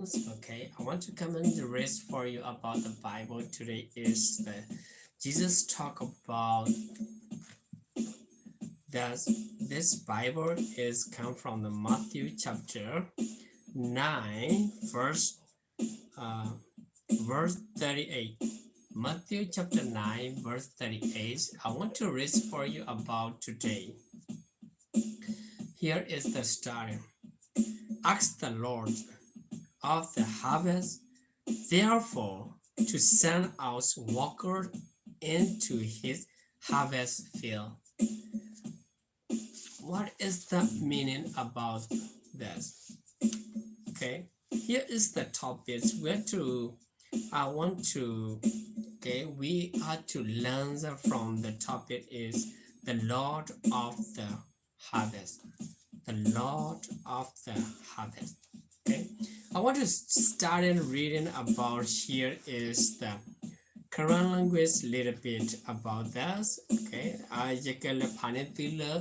Okay, I want to comment the rest for you about the Bible today is that Jesus talk about that this Bible is come from the Matthew chapter nine, verse uh, verse thirty-eight. Matthew chapter nine, verse thirty-eight. I want to read for you about today. Here is the story. Ask the Lord of the harvest, therefore, to send out workers into his harvest field. What is the meaning about this? Okay, here is the topic. We have to, I want to, okay, we have to learn from the topic is the Lord of the harvest. The Lord of the harvest. Okay, I want to start in reading about here is the Karen language little bit about this. Okay, ယကလဲၤဖးန့ၢ်သုလၢ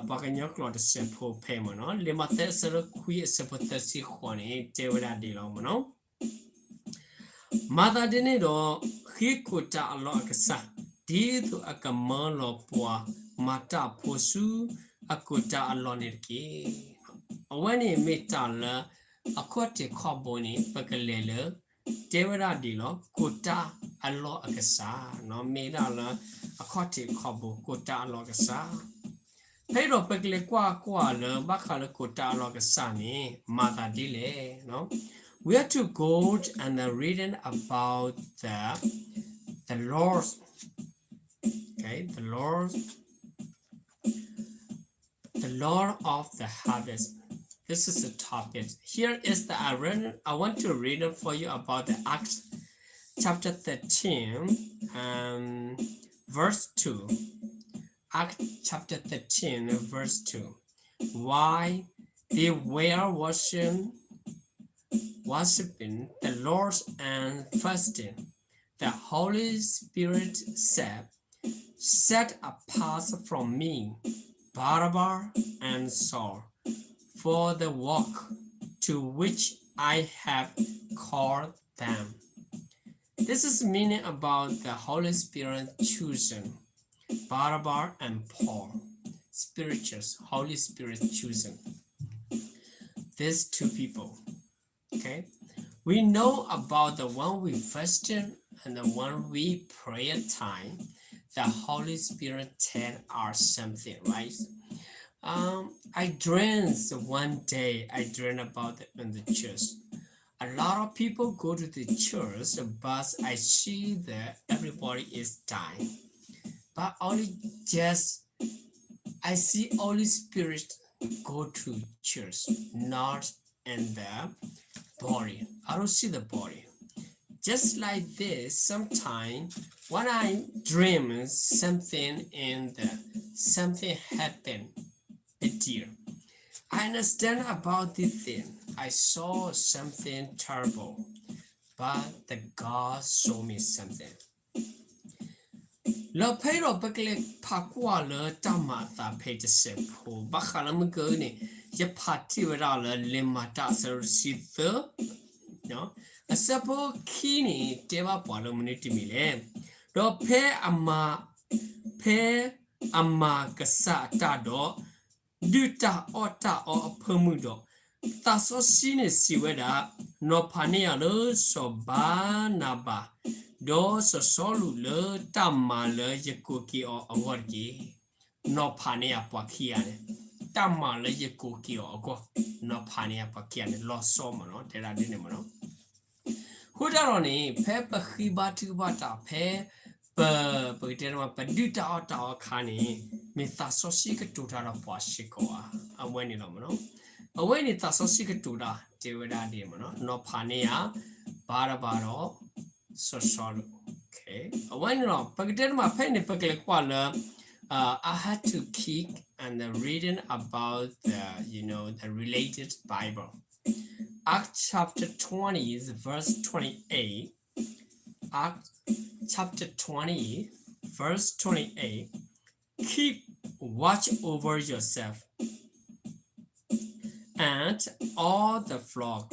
ပှၤကညီကျိာ်တစဲးဖိဖဲမ့ၢ်နီၤ, လံာ်မးသဲအဆၢဒိၣ်ခွံအဆၢဖိသၢဆံဃိးန့ၣ် တဲဝဲဒၣ်ဒ်လီၤမ့ၢ်နီၤ. မၤသးဒ်န့ၣ်ဒီး ဃ့ကိးတၢ်အလီၢ်အကစၢ်, ဒ်သိးအကမၢလီၤပှၤမၤတၢ်ဖိဆူအကိးတၢ်အလီၢ်န့ၣ်တက့ၢ်. အဝဲန့ၣ်မ့ၢ်တၢ်လၢ အခီၣ်ထံးခီၣ်ဘိန့ၣ် ပကလဲၤလၢ တဲဝဲဒၣ်ဒ်လီၤ ကိးတၢ်အလီၢ်အကစၢ်, မ့ၢ်ဒၣ်လၢ အခီၣ်ထံးခီၣ်ဘိ ကိးတၢ်အလီၢ်အကစၢ်. ဖဲဒီးပကလဲၤကွၢ်ကွၢ်လၢ ဘၣ်ဃးလၢကိးတၢ်အလီၢ်အကစၢ်န့ၣ် မၤသးဒ်လဲၣ်. We have to go and reading about the, the Lord, okay, the Lord the Lord of the harvest. This is the topic. Here is the, I read, I want to read it for you about the Acts chapter thirteen, um, verse two. Acts chapter thirteen, verse two. Why they were worshiping, worshiping the Lord and fasting. The Holy Spirit said, "Set apart from me Barnabas and Saul for the work to which I have called them." This is meaning about the Holy Spirit chosen Barnabas and Paul, spiritual Holy Spirit chosen. These two people. Okay, we know about the one we fasting and the one we prayer time, the Holy Spirit tell us something, right? Um, I dreamed one day, I dreamed about the, in the church. A lot of people go to the church, but I see that everybody is dying. But only just I see Holy Spirit go to church, not in the body. I don't see the body. Just like this, sometimes when I dream something and uh, something happened, a dear. I understand about this thing. I saw something terrible, but the God showed me something. လၢဖဲဒီးပကလဲၤဖးကွၢ်လၢတၢ်မၤအသးဖဲတစဲးဖိ ဘၣ်ဃးလၢမုၢ်ကနံၤန့ၣ် ယဖးထံၣ်ဝဲဒၣ်လၢလံာ်မၤတၢ်အဆၢဒိၣ်တဆံသၢ အဆၢဖိခံန့ၣ် တဲဘၣ်ပှၤလၢမနုၤတမံၤလဲၣ်. ဒီးဖဲအမၤ ဖဲအမၤကစၢ်အတၢ်ဒီး ဒုၣ်တၢ်အီၣ်တၢ်အီအဖၢမုၢ်ဒီး သးစီဆှံန့ၣ်စံးဝဲဒၣ်, နီၤဖးန့ၢ်ယၤလၢစီၤဘၤနၤဘး ဒီးစီၤစီလူးလၢတၢ်မၤလၢယကိးက့ၤအီၤအဂီၢ်တက့ၢ်. နီၤဖးန့ၢ်ယၤပှၤခံဂၤန့ၣ်, တၢ်မၤလၢယကိးက့ၤအီၤအဂီၢ်, နီၤဖးန့ၢ်ယၤပှၤခံဂၤန့ၣ် လီၤဆီမ့ၢ်နီၤ, တဲဒၣ်ဒ်န့ၣ်မ့ၢ်နီၤ. အဃိတၢ်ဒီးန့ၣ် ဖဲပဃ့ဘါထုကဖၣ်တၢ်ဖဲ ပ ပကတဲမ့ၢ် ပဒုၣ်တၢ်အီၣ်တၢ်အီအခါန့ၣ် မ့ၢ်သးစီဆှံကတိၤတၢ်ဒီးပှၤစ့ၢ်ကီးဧါ, အဝဲန့ၣ်လီၤမ့ၢ်နီၤ. အဝဲန့ၣ်သးစီဆှံကတိၤတၢ် တဲဝဲဒၣ်ဒ်မ့ၢ်နီၤ, နီၤဖးန့ၢ်ယၤ ဘၤနၤဘးဒီး စီၤစီလူး. Okay, အဝဲန့ၣ်လီၤ. ပကတဲမ့ၢ် ဖဲန့ၣ် ပကလဲၤကွၢ်လၢ uh, I had to keep and reading about the, you know, the related Bible. Acts chapter twenty, verse twenty-eight. Acts chapter twenty, verse twenty-eight. Keep watch over yourself and all the flock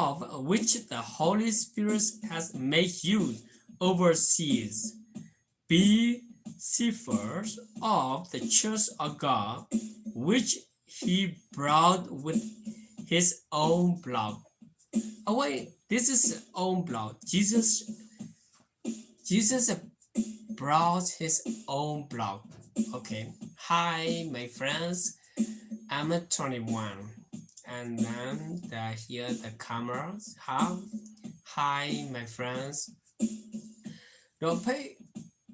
of which the Holy Spirit has made you overseers, be shepherds of the church of God, which he bought with his own blood. အဝဲ this is own blood. Jesus Jesus brought his own blood. Okay. Hi, my friends. I'm twenty-one. And then the, here the cameras. Hi, hi, my friends.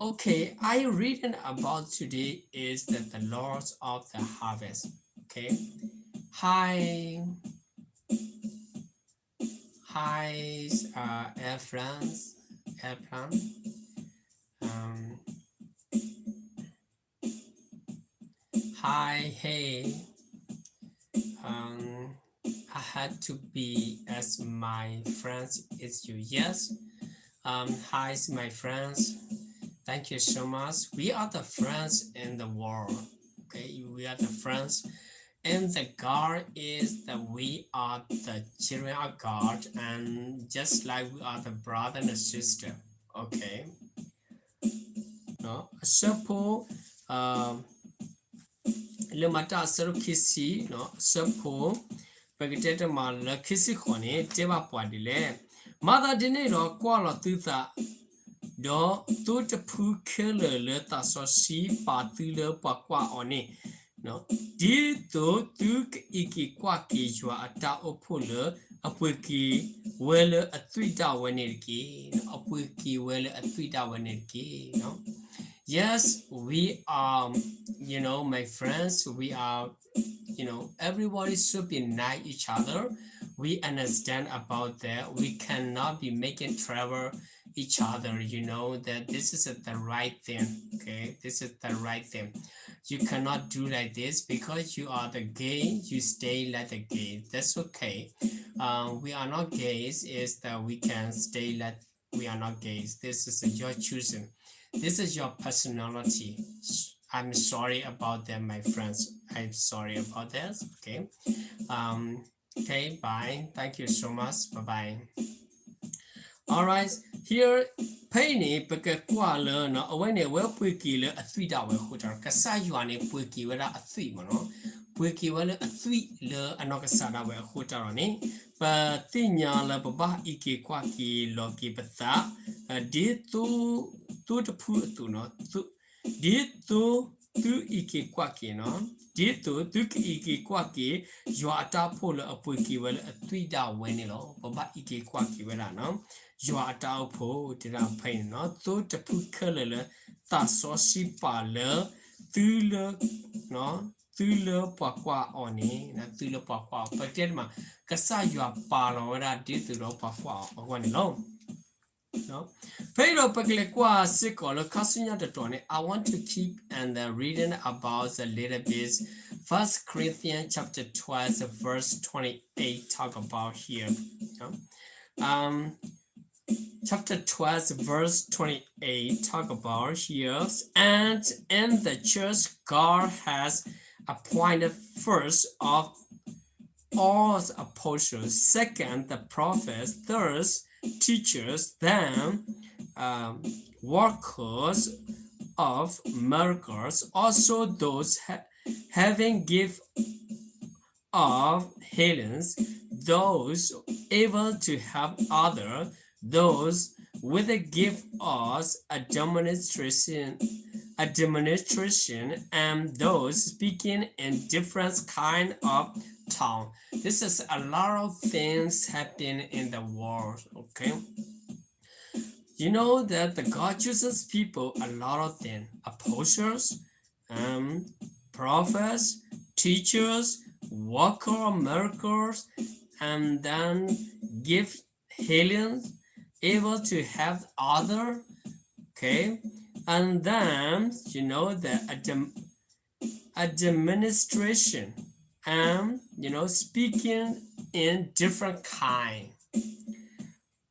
Okay, I reading about today is that the Lord of the harvest. Okay. Hi. Hi, uh, Air France, Air France. Um, hi, hey. Um, I had to be as my friends is you. Yes. Um, hi, my friends. Thank you so much. We are the friends in the world. Okay, we are the friends. And the God is that we are the children of God, and just like we are the brother and the sister. Okay. အဆၢဖိ လၢမၤတၢ်အဆၢဒိၣ်ခံဆံ အဆၢဖိ ပကတဲတမးလၢခံဆံဃိးန့ၣ် တဲဘၣ်ပှၤဒ်လဲၣ်. မၤသးဒ်န့ၣ်ဒီးကွၢ်လီၤသုသး ဒီးသိတဖုခဲလၢာ်လၢသးစီဆှံပာ်သုလၢပှၤကွၢ်အီၤန့ၣ် ဒ်သိးသုကအံးက့ၤကွၢ်က့ၤယွၤအတၢ်အိၣ်ဖှိၣ်လၢအပှ့ၤက့ၤဝဲလၢအသွံၣ်ဒၣ်ဝဲန့ၣ်တက့ၢ်. အပှ့ၤက့ၤဝဲလၢအသွံၣ်ဒၣ်ဝဲန့ၣ်တက့ၢ်. Yes, we are, you know, my friends, we are, you know, everybody should be nice each other. We understand about that. We cannot be making trouble each other, you know that this is the right thing. Okay, this is the right thing. You cannot do like this because you are the gay, you stay like the gay. That's okay. Um, we are not gays, is that we can stay like we are not gays. This is your choosing. This is your personality. I'm sorry about that, my friends. I'm sorry about this. Okay. Um, Okay, bye. Thank you so much. Bye bye. All right, here, ဖဲအံၤန့ၣ် ပကကွၢ်လၢ အဝဲန့ၣ် အဝဲပှ့ၤက့ၤလၢအသွံၣ်ဒၣ်ဝဲအဃိတၢ်ဒီး ကစၢ်ယွၤန့ၣ်ပှ့ၤက့ၤဝဲဒၣ်အသွံၣ်မ့ၢ်နီၤ, ပှ့ၤက့ၤဝဲလၢအသွံၣ်လၢအနီၢ်ကစၢ်ဒၣ်ဝဲအဃိတၢ်ဒီးန့ၣ် ပသ့ၣ်ညါလၢပဘၣ်အံးက့ၤကွၢ်က့ၤလီၤက့ၤပသး ဒ်သိ, သိတဖုအသိးနီၤ, ဒ်သိးသုအံးက့ၤကွၢ်က့ၤနီၤ, ဒ်သိးသုကအံးက့ၤကွၢ်က့ၤ ယွၤအတၢ်အိၣ်ဖှိၣ်လၢအပှ့ၤက့ၤဝဲလၢအသွံၣ်ဒၣ်ဝဲန့ၣ်လီၤ. ပဘၣ်အံးက့ၤကွၢ်က့ၤဝဲဒၣ်နီၤ, ယွၤအတၢ်အိၣ်ဖှိၣ် တဲဒၣ်ဖဲအံၤန့ၣ်နီၤ, သိတဖုခဲလၢာ်လၢသးစီဆှံပာ်လၢသုလၢ, သုလၢပှၤကွၢ်အီၤန့ၣ်, သုလၢပှၤကွၢ်အီၤ ပတဲတမး, ကစၢ်ယွၤပာ်လီၤဝဲဒၣ်ဒ်သိးဒီးပှၤကွၢ်အီၤအဂီၢ်န့ၣ်လီၤ. ဖဲအံၤဒီးပကလဲၤကွၢ်စ့ၢ်ကီးလၢခါဆူညါတတီၤန့ၣ်, I want to keep and then reading about a little bit. First Corinthians chapter twelve, verse twenty-eight talk about here. Um, chapter twelve, verse twenty-eight talk about here. And in the church, God has appointed first of all apostles, second the prophets, third teachers, then, um, workers of miracles, also those ha-, having gift of healings, those able to help others, those with a gift of administration, administration, and those speaking in different kind of tongue. This is a lot of things happen in the world, okay? You know that the God chooses people, a lot of them, apostles, um, prophets, teachers, worker of miracles, and then give healing, able to help other, okay? And then, you know, the adm-, administration, and, you know, speaking in different kind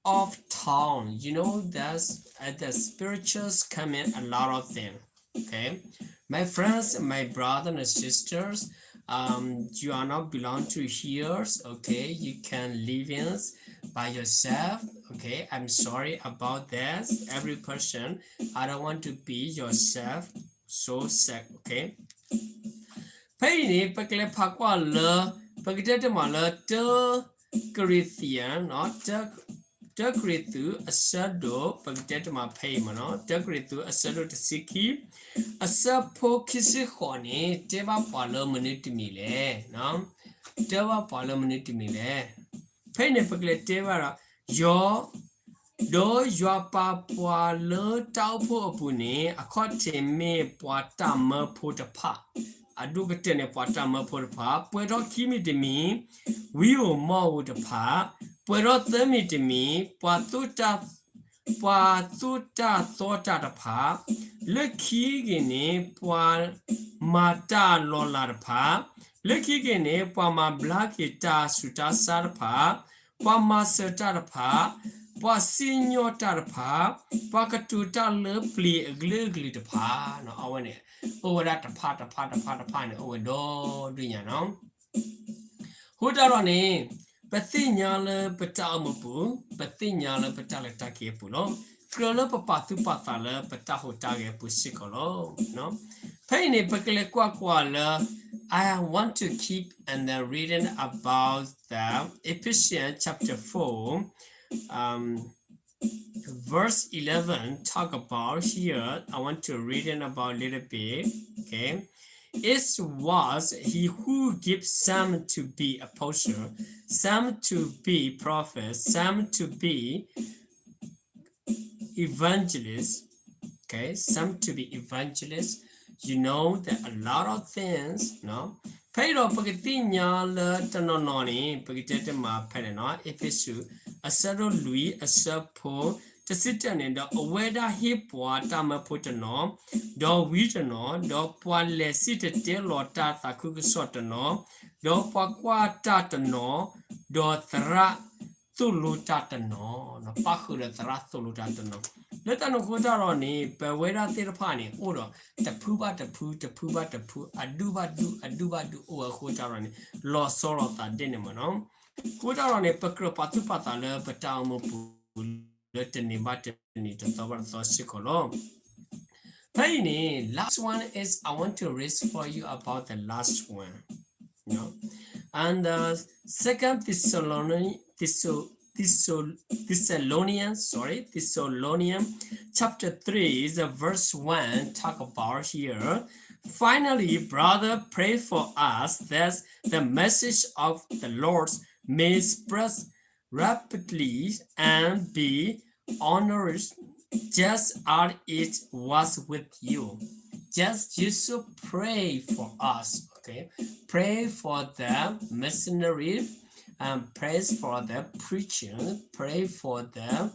of tongue. You know, that's, uh, the spirituals come in a lot of them. Okay, my friends, my brothers and sisters, um, you are not belong to here, okay? You can live in by yourself, okay? I'm sorry about that. Every person, I don't want to be yourself, so sad, okay? ဖဲအံၤန့ၣ် ပကလဲၤဖးကွၢ်လၢ ပကတဲတမးလၢ တၢ Corinthian နီၤ, တၢ တၢကရံၣ်သူး အဆၢဒိၣ် ပကတဲတမးဖဲအံၤမးနီၤ, တၢကရံၣ်သူး အဆၢဒိၣ်တဆံခံ အဆၢဖိခံဆံဃိးန့ၣ် တဲဘၣ်ပှၤလၢမနုၤတမံၤလဲၣ်, တဲဘၣ်ပှၤလၢမနုၤတမံၤလဲၣ်. ဖဲအံၤန့ၣ် ပကလဲၤတဲဘၣ်ဒီး ယွၤ ဒီးယွၤပာ်ပှၤလၢတၢ်အိၣ်ဖှိၣ်အပူၤန့ၣ် အခီၣ်ထံးမ့ၢ်ပှၤတၢ်မၢဖိတဖၣ်, အဒိၣ်ကတၢၢ်န့ၣ် ပှၤတၢ်မၢဖိတဖၣ်, ပှဲၤထီၣ်ခံမံၤတမံၤ ဝံဧိၤမီၢ်ဧိၤတဖၣ်, ပှဲၤထီၣ်သၢမံၤတမံၤ ပှၤသိၣ်တၢ် ပှၤသိၣ်တၢ်သီတၢ်တဖၣ်, လၢခံဂ့ၤန့ၣ် ပှၤမၤတၢ်လီၤလးတဖၣ်, လၢခံဂ့ၤန့ၣ် ပှၤမၤဘျါက့ၤတၢ်ဆူးတၢ်ဆါတဖၣ်, ပှၤမၤစၢၤတၢ်တဖၣ်, ပှၤစံၣ်ညီၣ်တၢ်တဖၣ်, ပှၤကတိၤတၢ်လၢပျ့ၤအကလုာ်ကလုာ်တဖၣ်နီၤ, အဝဲန့ၣ် အိၣ်ဝဲဒၣ်တဖၣ်တဖၣ်တဖၣ်တဖၣ်န့ၣ် အိၣ်ဝဲဒီဒူၣ်ညါနီၤ. အဃိတၢ်ဒီးန့ၣ် ပသ့ၣ်ညါလၢပတၢ်အိၣ်မူပူၤ, ပသ့ၣ်ညါလၢပတၢ်လဲၤတၢ်က့ၤအပူၤလီၤ. ကြၢးလၢပပာ်သူၣ်ပာ်သးလၢပတၢ်ဟူးတၢ်ဂဲၤအပူၤစ့ၢ်ကီးလီၤ. ဖဲအံၤန့ၣ် ပကလဲၤကွၢ်ကွၢ်လၢ I want to keep and then reading about the Ephesians chapter four, um, verse eleven talk about here. I want to read it about a little bit. Okay. It was he who gave some to be apostle, some to be prophet, some to be evangelist. Okay, some to be evangelist. You know that a lot of things, no? ဖဲအံၤဒီးပကသ့ၣ်ညါလၢတနီၤနီၤန့ၣ် ပကတဲတမးဖဲန့ၣ်နီၤ, အ့းဖ့းစူး အဆၢဒိၣ်လွံၢ် အဆၢဖိ တဆံတၢန့ၣ်ဒီး အဝဲဒၣ်ဟ့ၣ်ပှၤတၢ်မၢဖိတနီၤ, ဒီးဝံတနီၤ, ဒီးပှၤလဲၤစံၣ်တဲၤတဲလီၤတၢ်သးခုကစီၣ်တနီၤ, ဒီးပှၤကွၢ်တၢ်တနီၤ, ဒီးသရၣ် သိၣ်လိတၢ်တနီၤ, ပၣ်ဃုာ်ဒီးသရၣ်သိၣ်လိတၢ်တနီၤ. လၢတၢ်န့ၣ်အဃိတၢ်ဒီးန့ၣ် ပဝဲဒၣ်သ့ၣ်တဖၣ်န့ၣ် အိၣ်ဒီးတဖုဘၣ်တဖု တဖုဘၣ်တဖု အဒူၣ်ဘၣ်ဒူၣ် အဒူၣ်ဘၣ်ဒူၣ်အိၣ်ဝဲအဃိတၢ်ဒီးန့ၣ် လီၤဆီလိာ်သးဒ်န့ၣ်မးနီၤ. အဃိတၢ်ဒီးန့ၣ် ပကြၢးပာ်သူၣ်ပာ်သးလၢပတၢ်အိၣ်မူပူၤ လၢတနံၤဘၣ်တနံၤ တသီဘၣ်တသီစ့ၢ်ကီးလီၤ. ဖဲအံၤန့ၣ် last one is I want to read for you about the last one. No? And uh, Second Thessalonians, Thessal, Thessal, Thessalonians, sorry, Thessalonians chapter three, the verse one talk about here. Finally, brother, pray for us that the message of the Lord may spread rapidly and be honored just as it was with you. Just you should pray for us, okay? Pray for the missionary and prays for the preaching, pray for the,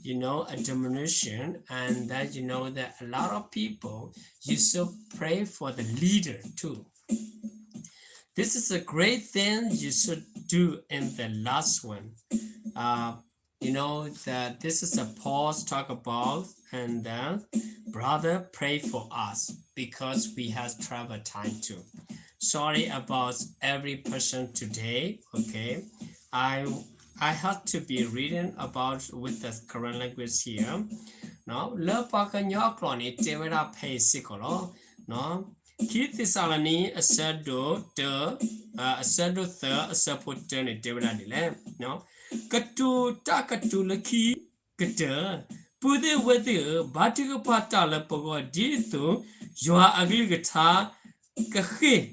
you know, a denomination, and then you know that a lot of people, you should pray for the leader too. This is a great thing you should do in the last one. Uh, you know that this is a pause talk about and then brother pray for us because we have travel time too. Sorry about every person today, okay? I I have to be reading about with the current language here. နော်, လၢပှၤကညီအကျိာ်န့ၣ် တဲဝဲဒၣ်ဖဲအံၤစ့ၢ်ကီးလီၤ. နော်, ခံသ့းစၤလနံ အဆၢဒိၣ်တၢ, အဆၢဒိၣ်သၢ အဆၢဖိတၢန့ၣ် တဲဝဲဒၣ်ဒ်လဲၣ်. ကတိၤတၢ်ကတိၤလၢခံကတၢၢ်, ပုၢ်သ့ၣ်ဝဲၢ်သ့ၣ်ဧၢ, ဘါထုကဖၣ်တၢ်လၢပဂီၢ် ဒ်သိးယွၤအကလုၢ်ကထါ ကဃ့ၢ်,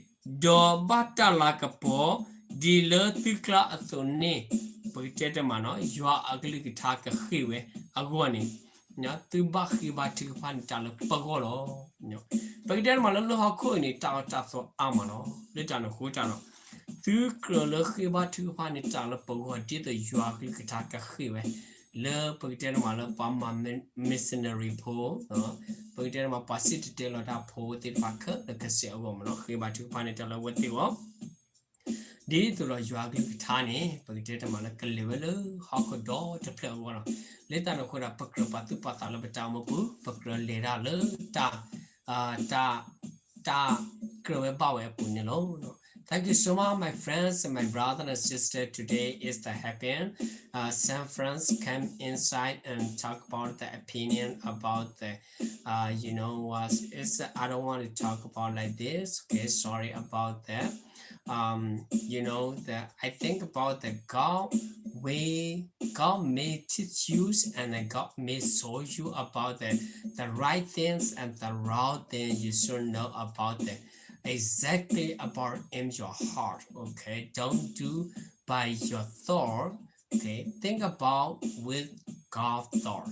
ဒီးဘၣ်တၢ်လၤကပီၤ ဒ်လၢသုကျါအသိးန့ၣ်, ပကတဲတမးနီၤ, ယွၤအကလုၢ်ကထါကဃ့ၢ်ဝဲအဂီၢ်န့ၣ်, သုဘၣ်ဃ့ဘါထုကဖၣ်န့ၢ်တၢ်လၢပဂီၢ်လီၤ. ပကတဲတမးလၢလၢဟီၣ်ခိၣ်အံၤန့ၣ် တၢ်အီၣ်တၢ်အီအါမးလီၤ. လၢတၢ်န့ၣ်အဃိတၢ်ဒီး သုကြၢးလၢဃ့ဘါထုကဖၣ်န့ၢ်တၢ်လၢပဂီၢ် ဒ်သိးယွၤအကလုၢ်ကထါကဃ့ၢ်ဝဲ, လၢပကတဲတမးလၢပှၤမၤ missionary ဖိ, ပကတဲတမးပှၤစံၣ်တဲၤတဲလီၤတၢ်ဖိသ့ၣ်တဖၣ်ခဲလၢာ်ခဲဆ့အဂီၢ်မးနီၤ, ဃ့ဘါထုကဖၣ်န့ၢ်တၢ်လၢအဝဲသ့ၣ်အဂီၢ် ဒ်သိးဒီးယွၤအကလုၢ်ကထါန့ၣ် ပကတဲတမးလၢကလဲၤဝဲလၢဟီၣ်ခိၣ်ဒီတဖျၢၣ်အဂီၢ်လီၤ. လၢတၢ်န့ၣ်အဃိဒီး ပကြၢးပာ်သူၣ်ပာ်သးလၢပတၢ်အိၣ်မူပူၤ, ပကြၢးလဲၤတၢ်လၢတၢ်, တၢ်, တၢ်ကြၢးဝဲဘၣ်ဝဲအပူၤန့ၣ်လီၤ. Thank you so much, my friends and my brother and sister. Today is the happen. Uh, some friends came inside and talk about the opinion about the, uh, you know what? It's, I don't want to talk about like this. Okay, sorry about that. Um, you know that I think about the God way. God may teach you and then God may show you about the the right things and the wrong things you should know about the exactly about in your heart. Okay, don't do by your thought. Okay, think about with God thought.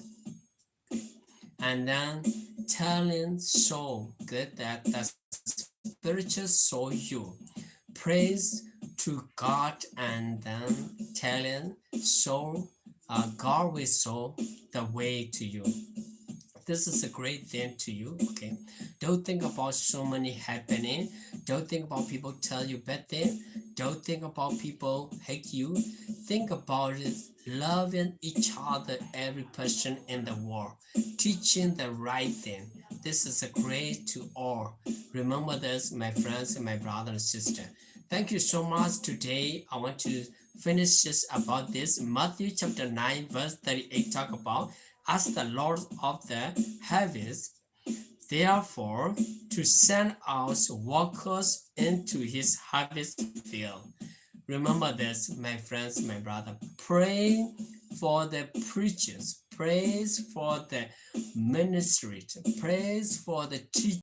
And then telling soul, okay, that the spiritual soul you praise to God and then telling soul, uh, God will show the way to you. This is a great thing to you. Okay, don't think about so many happening. Don't think about people tell you bad thing. Don't think about people hate you. Think about it, loving each other, every person in the world, teaching the right thing. This is a great to all. Remember this, my friends and my brother and sister. Thank you so much. Today I want to finish just about this. Matthew chapter nine verse thirty-eight talk about, as the Lord of the heavens, therefore, to send out workers into his harvest field. Remember this, my friends, my brother. Pray for the preachers. Pray for the ministry. Pray for the teacher.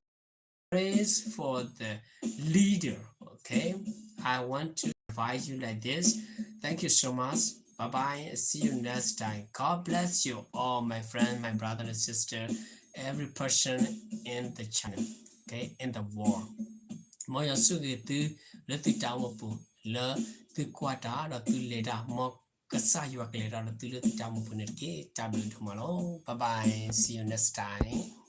Pray for the leader. Okay, I want to advise you like this. Thank you so much. Bye bye. See you next time. God bless you all, my friend, my brother and sister, every person in the channel, okay, in the world. မ်ယွၤဆိၣ်ဂ့ၤသု လၢသုတၢ်အိၣ်မူပူၤ လၢသုကွၢ်တၢ်ဒီးသုလဲၤတၢ် မ်ကစၢ်ယွၤကလဲၤတၢ်ဒီးသုလၢသုတၢ်အိၣ်မူပူၤန့ၣ်တက့ၢ်. တၢ်ဘျုးဒိၣ်မးလီၤ. Bye bye. See you next time.